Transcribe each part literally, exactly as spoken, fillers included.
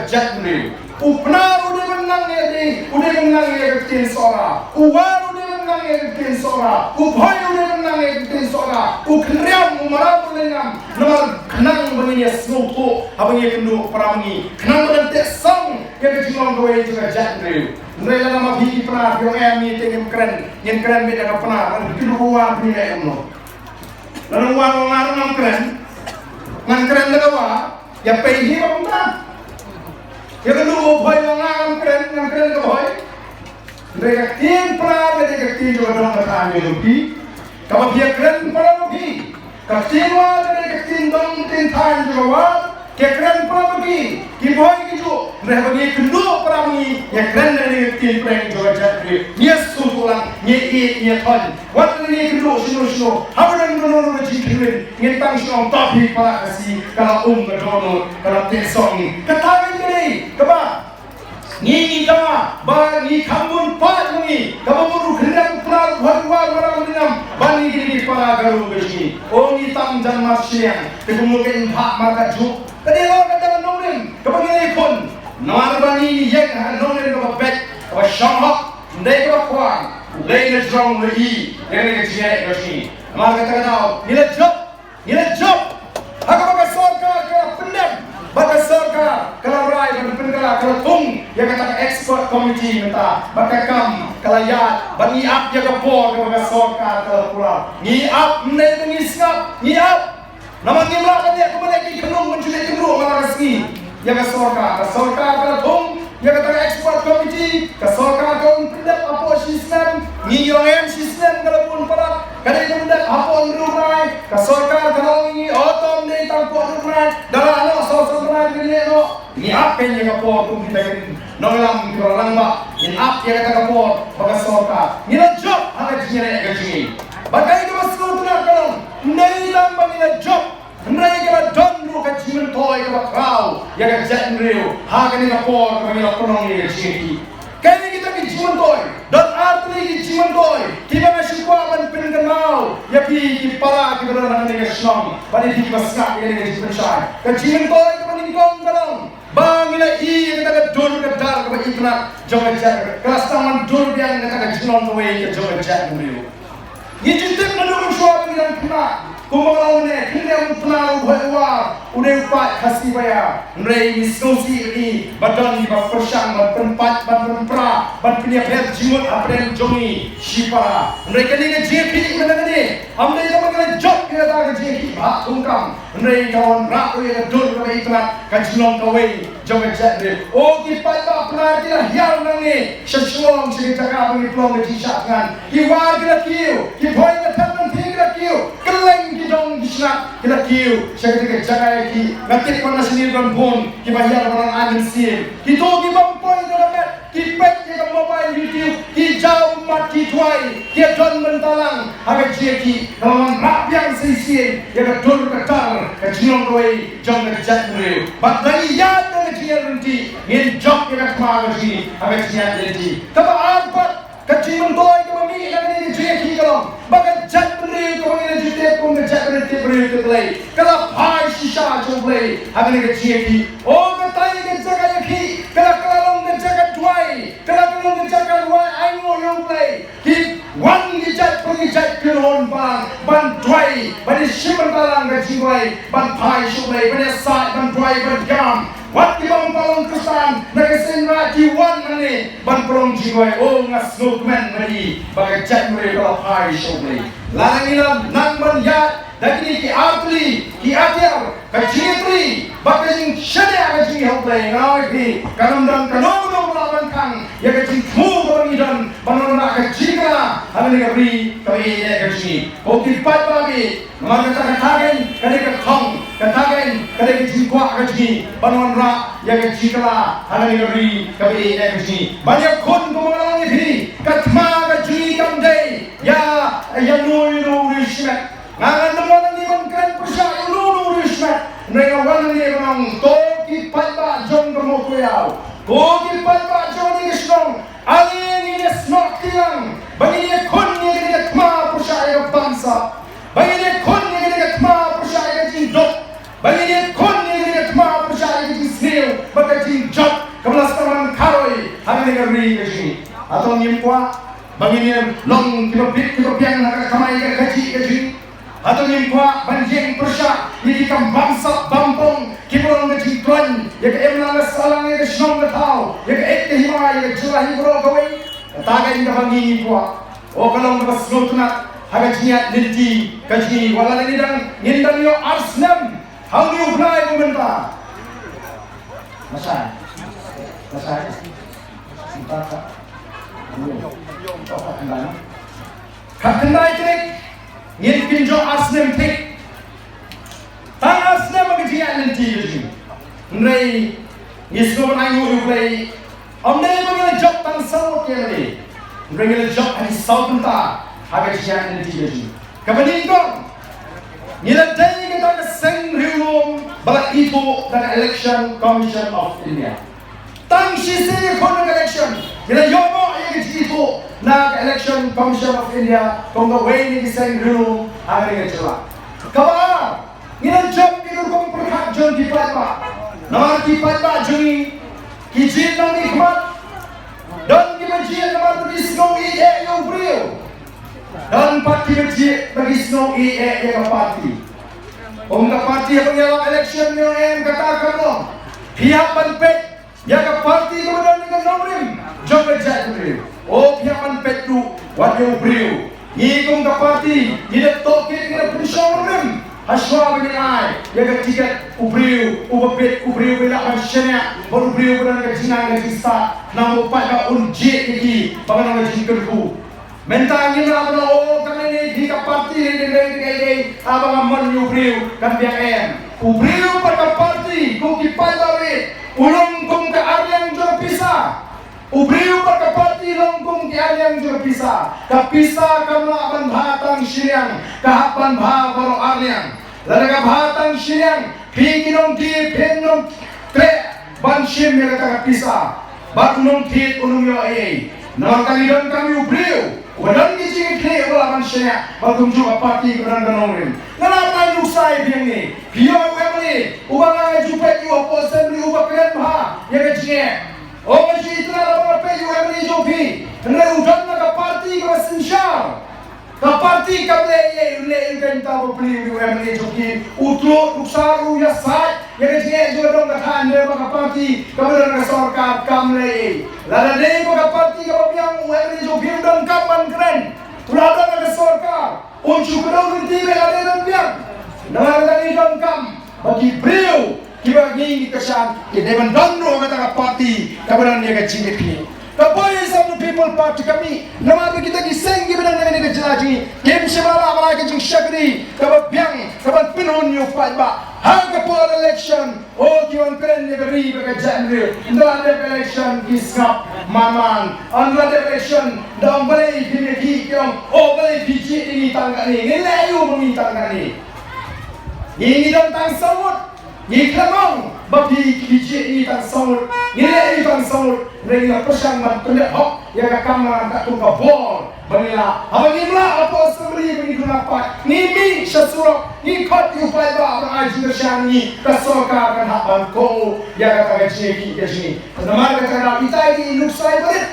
Jaitbynriew. U Pnar u dei ban nang ïa ka, u dei ban nang ïa ka ktien Sohra. U War u dei ban nang ïa ka ktien Sohra. U Bhoi u dei ban nang ïa ka ktien Sohra. U Khynriam, u Maram u dei ban nang. Namar khnang ba ngin ïa sngewthuh haba ngin ïa kynduh para ma ngi, khnang ba ngin teh song ïa ka jinglong kawei jong ka jaitbynriew. Hynrei lada ma phi ki Pnar phi ong em ngi te ngim kren, ngin kren beit da ka Pnar, ngan kynduh u War phi ong em no. Lada u War u ong nga ruh ngam kren, ngan kren da ka War. Ïa pei hi ba kumta. Ïa ka lum u Bhoi ba nga ngam kren, ngam kren ka Bhoi. Hynrei ka ktien Pnar ka dei ka ktien jong ka dong ka thaiñ jong phi. Kaba phi ïa kren para ma phi. Ka ktien War ka dei ka ktien dong ktien thaiñ jong ka War. Ki ïa kren para ma ki. Ki Bhoi ki juh. Hynrei haba ngi kynduh para ma ngi, ïa kren da ka ktien pdeng jong ka jaitbynriew. Ngi ïa sngewthuh lang, ngi ïa ïeit, ngi ïa thoiñ. Wat la ngi kynduh shano shano, haba don kano kano ka jingkynwin, ngin tang shu ong to phi para Khasi, ka la um ka dohnud, ka la teh song ngi. Kata ngi ka dei kaba ngi, ngi tama ba ngi kham bun paid ma ngi, kaba bun ruh khyndiat u Pnar, u Bhoi, u War, u Maram, u Lyngngam, ban ngi kine ki para Garo ka jong ngi. O ngi tam jan mar shiliang, te kumno ngin phah mar ka juk. Ka dei long kata ka nongrim kaba ngi la ïakhun. Namar ba ngi, ngi ïeng ha ka nongrim kaba beit, kaba shong hok, ym dei kaba khwan. U Blei na jrong u la ïohi ïa kane ka jingïaleh ka jong ngi. Namar kata ka daw ngi la jop, ngi la jop ha kaba ka sorkar ka la pyndep, bad ka sorkar ka la rai ban pynkylla, ka la thung ïa kata ka expert committee mynta, bad ka kam ka la ïaid, bad ngi ap ïa ka por kaba ka sorkar ka la pura. Ngi ap, ym dei ba ngi sngap, ngi ap. Namar ngim lah ban leh kumba leh ki khynnah ban shu leh kynruh man la ka sngi. Ïa ka sorkar, ka sorkar ka la thung ïa kata ka expert committee, ka sorkar ka la pyndep hapoh shisnem, ngi ong em shisnem ka la bun palat, ka dei ka pyndep hapoh hynriew bnai, ka sorkar ka la ong ïa ngi, o to ym dei tang hapoh hynriew bnai, da la noh saw san bnai ka dei noh. Ngi ap kein ïa ka por kum kita ki nongïalam kiba rangbah. Ngin ap ïa kata ka por ba ka sorkar. Ngi la jop ha ka jingïaleh ka jong ngi. Bad kaei kaba sngewtynnat ka long, ym dei tang ba ngi la jop, hynrei ka la don ruh ka jingmyntoi kaba khraw ïa ka jaitbynriew ha kane ka por kaba ngi la pynlong ïa ka jingïakhih. Kaei kita ki jingmyntoi? Don ar tylli ki jingmyntoi kiba nga shu kwah ban pynkynmaw ïa phi ki para kiba don ha kane ka shnong bad ïa phi kiba sngap ïa kane ka jingpynshai. Ka jingmyntoi kaba nyngkong ka long ba ngi la ïohi ïa kata ka dur ka dar kaba itynnat jong ka jaitbynriew. Ka la sdang ban dur biang kata ka jinglong kawei ka jong ka jaitbynriew. Ngi ju tip naduh mynshuwa ba ngi dang khynnah, kumba nga la ong mynne, khyndiat u Pnar, u Bhoi, u War u dei u paid Khasi ba ïar. Hynrei ngi sngewsih ïa ngi ba don kiba pyrshang ban pynpait, ban pynpra, ban pynïapher jingmut hapdeng jong ngi shipara. Hynrei kane ka jingïakhih mynta kane, ym dei tang ba ngi la jop ïa kata ka jingïakhih ba thungkam. Hynrei ka wanrah ruh ïa ka dur kaba itynnat, ka jinglong kawei jong ka jaitbynriew. O ki paidbah Pnar ki la hiar nangne sha Shillong sha ki jaka ba ngi pynlong ka jingshah thngan. Ki War ki la kiew, ki Bhoi, ki Thet, ki Nongthiang ki la kiew. Kylleng ki dong ki shnat ki la kiew sha kata ka jaka ïakhih. Nga tip ba na shane don bun kiba hiar ban ai mynsiem. Kito ki bym poi na ka met, ki peit ïa ka mobile YouTube, ki jaw ummat, ki duwai, ki don bynta lang ha ka jingïakhih. Ka la wanrah biang sa shisien ïa ka dur ka dar ka jinglong kawei jong ka jaitbynriew. Bad da ngi ïaid da ka jingïaid lynti, ngin jop ïa ka thma ka jong ngi ha ka jingïaid lynti. Kaba ar pat, ka jingmyntoi kaba mih na kane ka jingïakhih ka long ba ka jaitbynriew kaba ngi la ju tip kum ka jaitbynriew tip briew tip Blei, ka la phai shisha sha U Blei ha kane ka jingïakhih. O, kata ka jaka ïakhih ka la, ka la long ka jaka duwai, ka la, ka long ka jaka duwai ainguh ïa U Blei. Ki wan ki jait pa ki jait kynhun ba ban duwai, ban ïashim bynta lang ka jingduwai, ban phai sha U Blei, ban ïasaid, ban duwai, ban ïam. Wat ki bym pat long Khristan na ka seng Mara ki wan nangne ban pynlong jingduwai. O, nga sngewkmen, nga ïohi ba ka jaitbynriew ka la phai sha U Blei. Lada ngi la nang ban ïaid da kine ki artylli ki atiar, ka jingïatylli bad ka jingshaniah ka jong ngi ha U Blei, nga ong ïa phi, kan ym don kano kano ba lah ban khang ïa ka jingthmu kaba ngi don ban wanrah ka jingkylla ha kane ka ri kaba ïeit ka jong ngi. Ko ki paidbah, namar kata, kata kein ka dei ka thong, kata kein ka dei ka jingkwah ka jong ngi ban wanrah ïa ka jingkylla ha kane ka ri kaba ïeit ka jong ngi. Ban ïakhun, kumba nga la ong ïa phi, ka thma ka jong ngi kam dei ïa, ïa uno uno u riewshimet. Nga, ngan ym wan nangne ban kren pyrshah ïa uno uno u riewshimet. Hynrei nga wan nangne ban ong, to ki paidbah jong ka Mawkyrwat, to ki paidbah jong kane ka shnong, ale ngin ïasnoh kti lang ba ngin ïakhun ïa kane ka thma pyrshah ïa ka bamsap, ba ngin ïakhun ïa kane ka thma pyrshah ïa ka jingduk, ba ngin ïakhun ïa kane ka thma pyrshah ïa ka jingsniew bad ka jingj- ka ri ka jong ngi. Hato ngim kwah ba ngin ïa long kiba bit kiba biang ha ka kamai ka kajih ka jong ngi? Hato ngim kwah ban ïeng pyrshah ïa ki kam bamsap bampong kiba long ka jingkhlaiñ ïa ka imlang ka sahlang, ïa ka shnong ka thaw, ïa ka eit ka hima, ïa ka jylla hi baroh kawei? Kata ka dei kaba ngi ngi kwah. O, ka long kaba sngewtynnat ha ka jingïaid lynti ka jong ngi, wat la ngin dang, ngin dang ïoh ar snem ha une u bnai ba mynta. Lashai. Lashai. Mynta ka, ka khyndai. Ka khyndai tarik ngin kynjoh ar snem thik. Tang ar snem ha ka jingïaid lynti ka jong ngi. Hynrei ngi sngewbha ban ainguh ïa U Blei. Ym dei ba ngi la jop tang saw ngut ïa ngi, hynrei ngi la jop ha ki saw kynta ha ka jingïaid lynti ka jong ngi. Kaba nyngkong, ngi la dei kata ka seng riewlum ba la ithuh da ka Election Commission of India. Tang shisien ïakhun na ka election, ngi la ïoh noh ïa ka jingithuh na ka Election Commission of India kum kawei na ki seng riewlum ha kane ka jylla. Kaba ar, ngi la jop ïa ka rukom pyrkhat jong ki paidbah. Namar ki paidbah jong ngi ki jied nangne khmat. Don kiba jied namar ba ki sngew ïeit ïa u briew. Don pat kiba jied ba ki sngew ïeit ïa ka party. Kum ka party haba ngi ïalap election ngi ong em, kata ka long, phi hap ban peit ïa ka party kaba don ïa ka nongrim jong ka jaitbynriew. O, phi hap ban peit ruh wat ïa u briew. Ngi kum ka party ngi dep tohkit, ngi dep pynshong nongrim hashwa ba ngin ai ïa ka tiket u briew uba bit, u briew ba lah ban shaniah bad u briew ba don ka jingnang ka jingstad, khnang ba u paidbah un jied ïa ki ba ka long ka jingkyrkhu. Mynta ngim lah ban ong, o, kane ne hi ka party ne dei dei dei dei, haba nga mon ïa u briew kan biang, em. U briew bad ka party, ko ki paidbah, u long kum ka arliang jong ka pisa. U briew bad ka party long kum ki arliang jong ka pisa. Ka pisa kam lah ban bha tang shiliang, ka hap ban bha baroh arliang. Lada ka bha tang shiliang, phi ki nongdie phin ym treh ban shim ïa kata ka pisa. Bad u nongthied un ym ïoh ei ei. Namar ka ngi donkam ïa u briew uba don ki jingkitkhlieh, uba lah ban shaniah, bad kumjuh ka party kaba don ka nongrim. Nga lah ban ai nuksa ïa phi hangne, phi ïoh u MLA uba nga ju peit ïa u hapoh Assembly uba kren bha ïa ka jingeh. O, nga ju itynnad haba nga peit ïa u MLA jong phi. Hynrei u don na ka party kaba synshar. Ka party kam leh ei ei, u leh ei ei, u don ka bapli u MLA jong ki, u tlot, u ksar, u ïasaid ïa ka jingeh jong ka dong ka thaiñ, hynrei ba ka party kaba don ka sorkar kam leh ei ei. Lada dei ba ka party kaba biang, u MLA jong ki u donkam ban kren. U la don ka sorkar, un shu kdew lynti beit lada don biang. Namar kata ngi donkam ba ki briew kiba ngi ngi kyrshan ki dei ban don ruh kata ka party kaba don ïa ka jingkitkhlieh. Ka Voice of the People Party ka mih namar ba kita ki seng kiba don ha kane ka jylla jong ngi kim shym la lah ban ai ka jingshakri kaba biang, kaba pynhun ïa u paidbah. Ha ka por election, o, ki wan kren ïa ka ri bad ka jaitbynriew. Ynda la dep election ki sngap man man. Ynda la dep election, da ong balei phim ïakhih, ki ong, o, balei phi jied ïa ngi tang kane? Ngi leh aïu ba ngi tang kane? Ngi, ngi don tang saw ngut. Ngi khlem ong ba phi, phi jied ïa ngi tang saw ngut, ngi leh ïa ngi tang saw ngut, hynrei ngi la pyrshang ban pyndep hok ïa ka kamram katkum ka bor ba ngi lah. Haba ngim lah hapoh Assembly ba ngi duna pat, ngi mih sha surok, ngi khot ïa u paidbah ban ai jingkyrshan ïa ngi, ka sorkar kan hap ban kohnguh ïa kata ka jingïakhih ka jong ngi. Namar kata ka daw, ita ki nuksa iba rit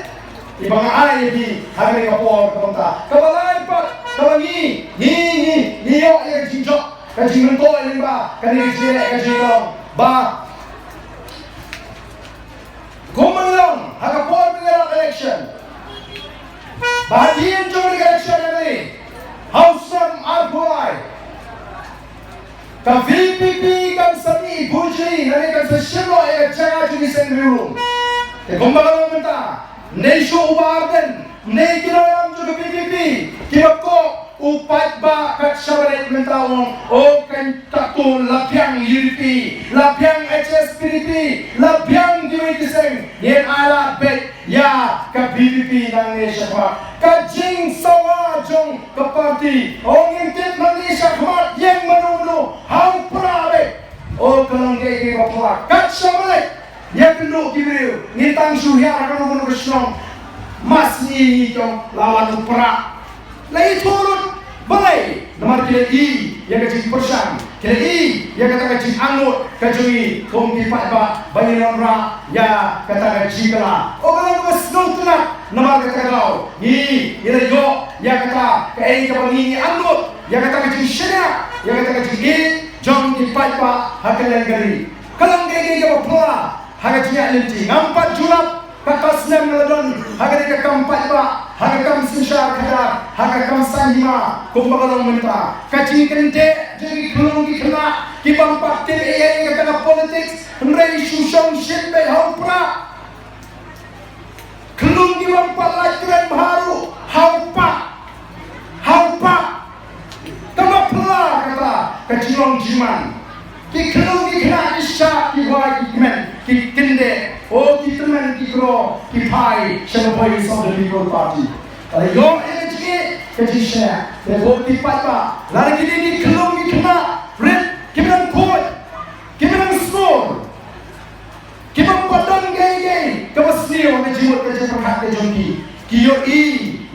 iba nga ai ïa phi ha kane ka por kaba mynta. Kaba lai pat, kaba ngi, ngi, ngi, ngi ïoh ïa ka jingjop, ka jingmyntoi lyngba kane ka jingeh ka jinglong ba, kumba ngi long ha ka por ba ngi lap election, ba hadien jong ka election kane, ha u snem arphew lai, ka VPP kam sa mih bujli lane kam sa shim noh ïa ka jaka jong ki seng riewlum. Te kumba ka long mynta, ym dei shuh u Bah Ardent, ym dei ki nongïalam jong ka VPP kiba koh u paidbah kat shaba leit mynta, u ong, o, kan katto la biang UDP, la biang HSPDP, la biang kiwei ki seng, ngin ai lad beit ïa ka VPP nangne shakhmat. Ka jingsawa jong ka party, o, ngin tip nangne shakhmat ïeng mano mano, ha u Prah beit. O, ka long kaei kaei ba phylla kat shaba leit. Ïa kynduh ki briew, ngin tang shu hiar ha kano kano ka shnong. Mas ngi ngi ki ong la wan u Prah. La ithuh lut balei? Namar ki la i ïa ka jingpyrshang Ki la ïohi ïa kata ka jingangnud ka jong ngi kum ki paidbah ba ngin wanrah ïa kata ka jingkylla. Oh, ka long kaba sngewtynnat namar kata ka daw ngi, ngi la ïoh ïa kata kaei kaba ngi, ngi angnud ïa kata ka jingshaniah, ïa kata ka jingïeit jong ki paidbah ha kylleng ka ri. Ka long kaei kaei kaba phylla ha ka jingïaid lynti. Ngam pat ju lap katto snem nga la don ha kane ka kam paidbah, ha ka kam synshar khadar, ha ka kam saiñ hima, kumba ka long mynta. Ka jingkyndit jong ki khyllung ki khynnah ki bym pat tip ei ei ïa kata ka politics, hynrei shu shong shit beit ha u prah. Khyllung ki bym pat lait kren bha ruh ha u pah, ha u pah. Kaba phylla kata ka jinglong jingman. Ki khyllung ki khynnah ki shah, ki wai, ki kmen, ki kyndit, oh, ki tymmen, ki kro, ki phai sha ka Voice of the People Party. Ka la ïoh ïa ka jingïeit, ka jingshaniah. Te ko ki paidbah, lada kine ki khyllung ki khynnah rit, ki ban khuid, ki ban sngewsih, ki bym pat don kaei kaei kaba sniew ha ka jingmut ka jingpyrkhat ka jong ki, ki ïohi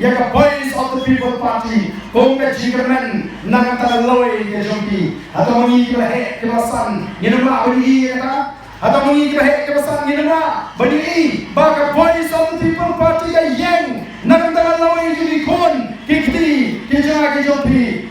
ïa ka Voice of the People Party kum ka jingkyrmen na ka bynta ka lawei ka jong ki. Hato ma ngi kiba heh kiba san ngin ym lah ban ïohi ïa kata? Hato ma ngi kiba heh kiba san ngin ym lah ban ïohi ba ka Voice of the People Party ka ïeng na ka bynta ka lawei jong ki khun ki kti ki jong nga ki jong phi?